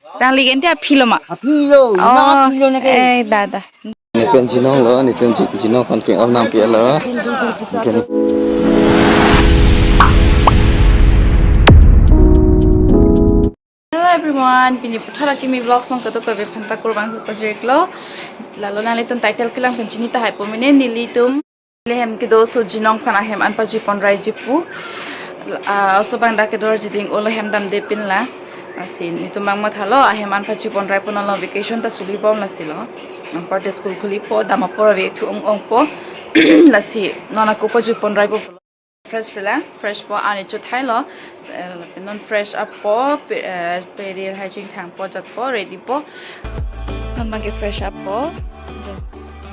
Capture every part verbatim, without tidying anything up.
Tangli kenti aphi lo ma? Aphi lo, oh, aphi lo neke. Eh, da, da. Nepen Jinong lo, nepen Ji-, Jinong aphan ping om nangpi lo. Hello everyone, pini puthot Akimi Vlogs along kadokave aphanta kurvangthu pajirlo. Lalo nanglitum title kelang pen chini tahai po mene, nelitum le hem kedo so Jinong aphan ahem an pajui ponraiji pu. Ah, oso bang dak kedo arjiding olo hem damde pin la. Lasi nelitum bang mathalo ahem an pajui ponrai pon lo, vacation ta suli bom lasi lo. Anparta school khuli po, dam apor ave thu ong ong po. Lasi non ako pajui ponrai po. Fresh frelang, fresh po ani chuthai lo. Eh, non fresh up po, pe-, eh, peri hai chingthang po, jat po, ready po. Non bangke fresh up po. Jo.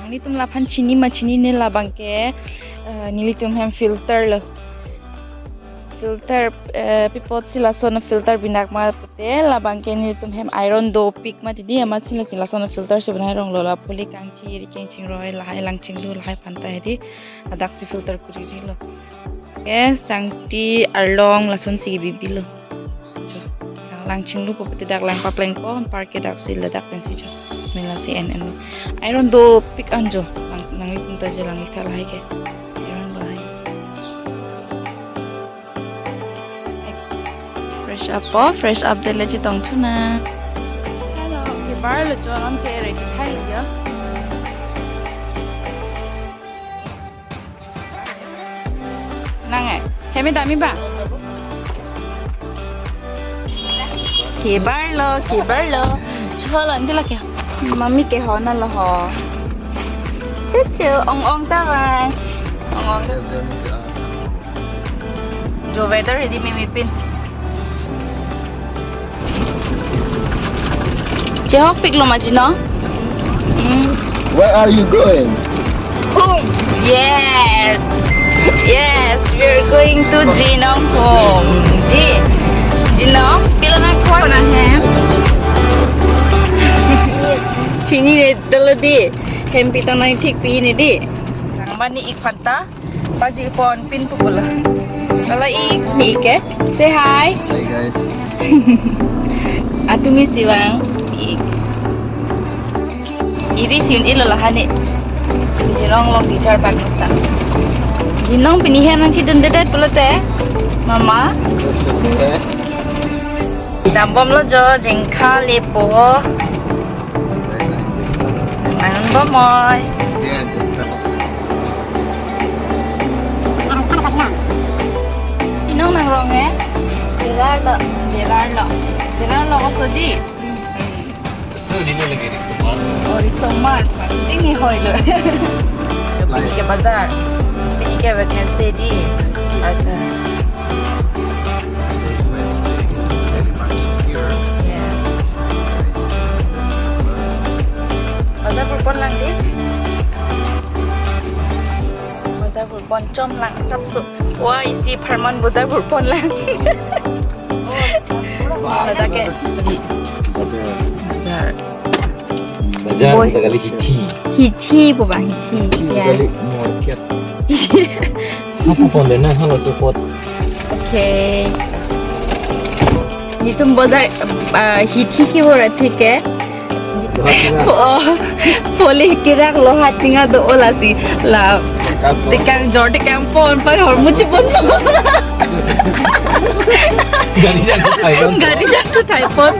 Nelitum laphan chini ma chinine, labangke, eh, nelitum hem filter lo. Filter, eh, pi apotsi lason filter binak ma pute, labangke nelitum hem iron dopik mati di, amatsi lasi lason filter si bonai rong lo, la phuli kangthi ri kengching roi lahai langchinglu lahai aphanta di, ladaksi filter kuriri lo. Ke sangti arlong lasonsi bibi lo. Jo. Lang, langchinglu po pute dak lang papleng po, anparke daksi ladak pensi jo. Mela si en en lo. Iron dopik an jo. Lang, nangli punta jo, lang ikha lahai ke. Iron lahai. Fresh up po, fresh up dele chetong thunang. Hello, kebar lo jo, non ke ready thai lo jo. Nang eh, hemi dami ba? Kebar lo, kebar lo. Cholo, nanti lagi. Mami ke ho na lo ho. Cucu, ong ong ta bang. Ong ong. Jo weather hedi mimi pin. Kehok pik lo ma Jinong? Hmm. Where are you going? Home. Yes. Yes, we are going to Jinong home. Di. Jinong, pilo nang kwan na hem? Chinine dolo di. Hem pi ta nangthik pine di. Nang mani ik aphanta. Pajui pon pin pu pulo. Kalau ik ni ke. Say hi. Hi guys. Atumi si bang. Ik. Iri si un-elo lahai ni. Jinong alongsi char bak nukta. Jinong pini hem nangchidundedet pulote. Mama. Eh. Dambom lo jo, jengkha lepo. Ang bomoi. Inong nangrong eh? Berar lo. Berar lo. Berar lo ko sodi. Sodi lo lagi ristomar. Oh, ristomar. Ini hoi lo. Pini ke bazar. Pini ke vacancy di. Ada. This Wednesday, very much here. Yeah. Bazar purpon lang di. Bazar purpon chom lang sapso. Wah, isi pharman bazar purpon lang. Bazar ke. Bazar. Bazar. Bazar, boy. Kita kali hithi. Hithi po ba, hithi. Hithi, yes. Kali market. Apa pon dena halo support. Okay. Nelitum bazar, ah, hithi ke bora theke. Lohatinga. Oh, poli kirak Lohatinga do ola si la. Tekang po. Tekang jor tekang pon par hormu chipon. Gari jang tu thai pon. Gari jang tu thai pon.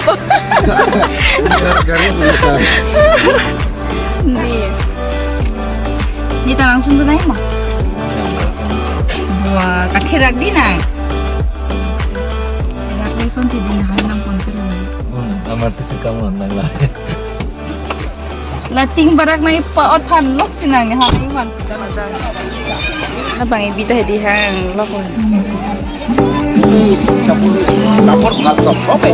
Gari, gari punya. Di. Di ta langsung tu nai ma. Wah, katherak di nang. Dak leson ti di nang nang pon tu nang. Hmm, amat tu si kamu nang lah. Lating barak nai pa ot phan lok si nang ni hang iman. Na bang ibi ta di hang lok. Dapur, dapur, laptop, oke.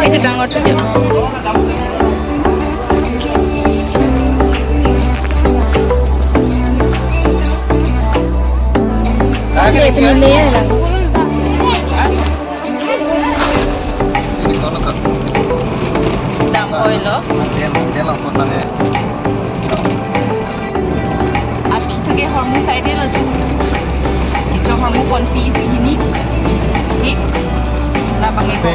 Itu dangot aja. Oke, penilaian lang. Dam oil lo. Aphi thake hormu side lo tu. Ijo hormu pon pi isi hini. Ni. Labang iko.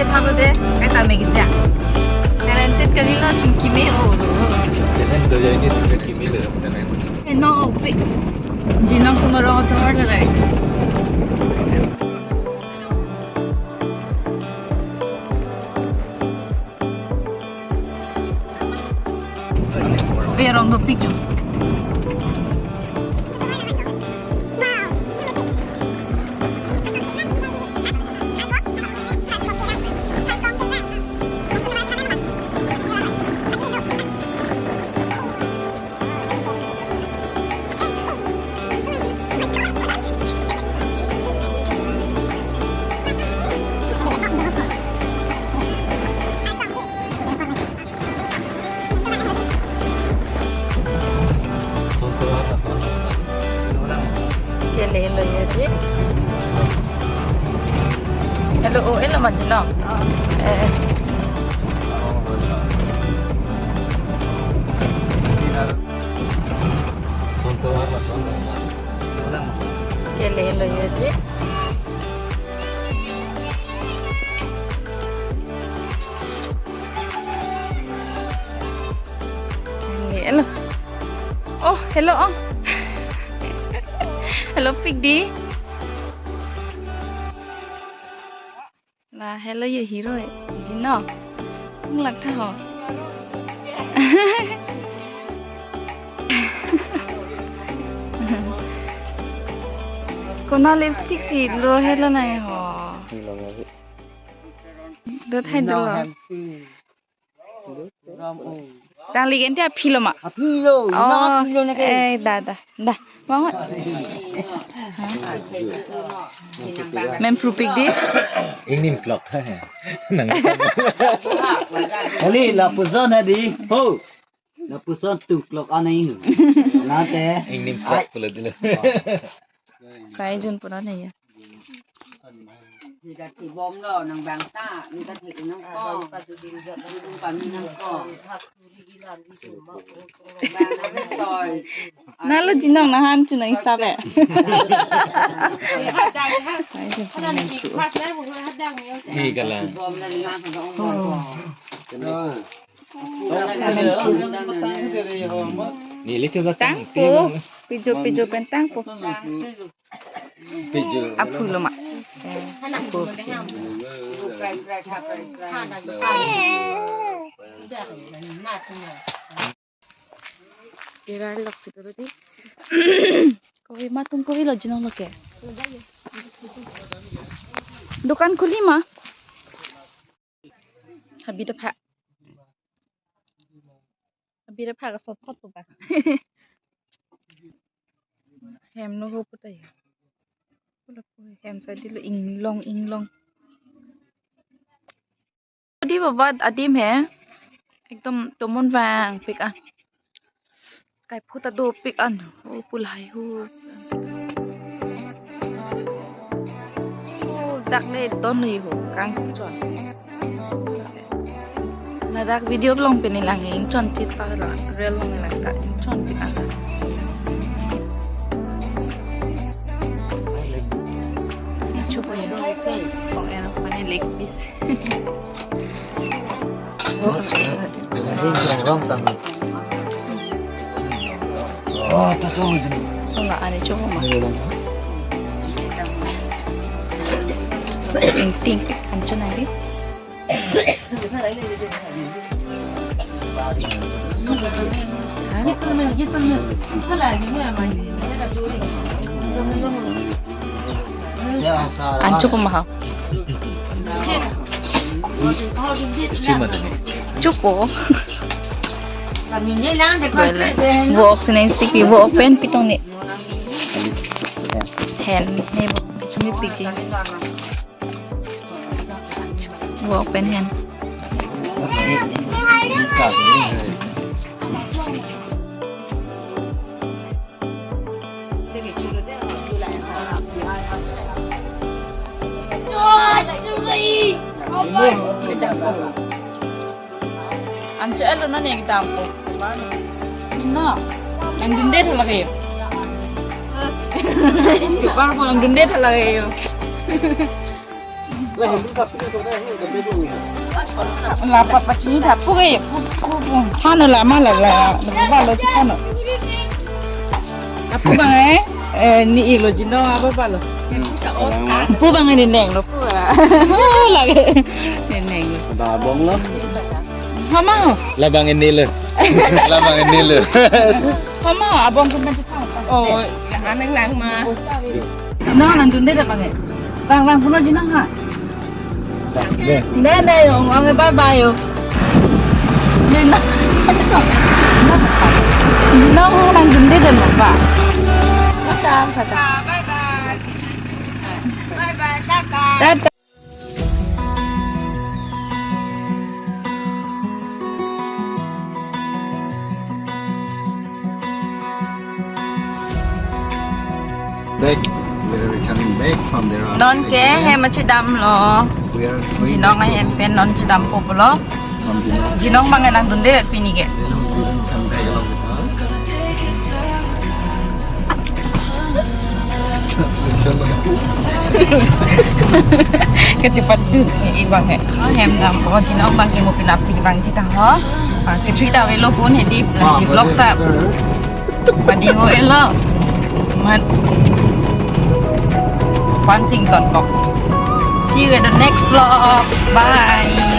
Thalo de, kaita me gitya. Talented kalilo, chun kime o. Talent do ya ini sudah kime le, talent. Eh, no, pi. Jinong kumaro to order lai. Pi arong dopik jo. Kele lo ya ji. Hello, oh, hello, Majino. Eh. Kele lo ya ji. Hello. Oh, hello, oh. Hello, pik di. La, hello, ye hero, eh. Jino. Kung lak tha ho. Kona lipstick si lo hello na ho. Dot hai dolo. Tangli kan dia philo ma. Aphilo, Oh, na philo na ke. Eh, da, da, da. Bangun. Men prupik di. Ingnim klok. Nang. Oli, lapuson adi. Ho. Lapuson two o'clock anai. Nate. Ingnim klok pula dulu. Sai jun pura nai ya. Jika tibom lo nang bangsa, ni ka thek nang ko. Ni dung kami nang ko. Bang nang toy. Na lo jinong na han chu nang isap eh. Sai jun pura nai tu. Hi kala. Tibom lo ni ma ko. Ni le chu tang tangpo. Pijo pijo pen tangpo. Pijo. Aphu lo ma. Eh, aphu. Kera lok si tadi. Kohi ma tum kohi lo jinong lo ke. Dukan khuli ma. Habit apha. Habit apha ka sot thot tu ba. Hem no ho putai. Pula pu hem sa di lo inglong inglong. Di babat adim he. Ekdom tomon vangpik ah. Kai phu ta dopik an. Oh, pulhai ho. Oh, dak le don le ho. Kang chon. Ladak video long pen lang ingchon chit pa la rel long lang ta ingchon pik an. Chupo ya. Kong en pani leg piece. Oh, ta chong jin. Sona ani chong ma. Ting ting anchon ani. An chupo ma ha. Chupo. Wok sini siki wok pen pitong ni. Hen ni wok chumi piki. Wok pen hen. Anche alo na nek dampo. Ino. Nangdundet lagi. Kepar ko nangdundet lagi yo. Lapa pachini tha pu ke pu pu pu. Than la ma la la. Ba lo than. Apu bang eh. Eh, ne-ik lo jinong apa ba lo. Pu bang ne neng lo pu. Lagi. Ne neng lo. Ba bong lo. Mama ho. Labang ini lo. Labang ini lo. Mama ho, abong ke mati tha. Oh, aneng lang ma. Jinong nangdunde da bang eh. Bang bang puno jinong ha. Deh. Deh deh yo, ngong bye bye yo. Jinong. Jinong nangdunde da bang. Tata, tata. Bye bye. Bye bye, tata. Tata. Back. We are returning back from there. Non ke hem chedam lo. We are going Jinong back to ahem pen non chedam po lo. From Jinong. Jinong bang nangdunde pini ke. Jinong didn't come back along with us. Kachepadun ne-ik bang he. Hem dam po, Jinong bang ke mo pinap si bang chethan ho. Ah, ketri ta avelo pun hedi, ah, di vlog sa. Pading-o-et lo. Mat. Pansing ton kok. See you at the next vlog. Bye.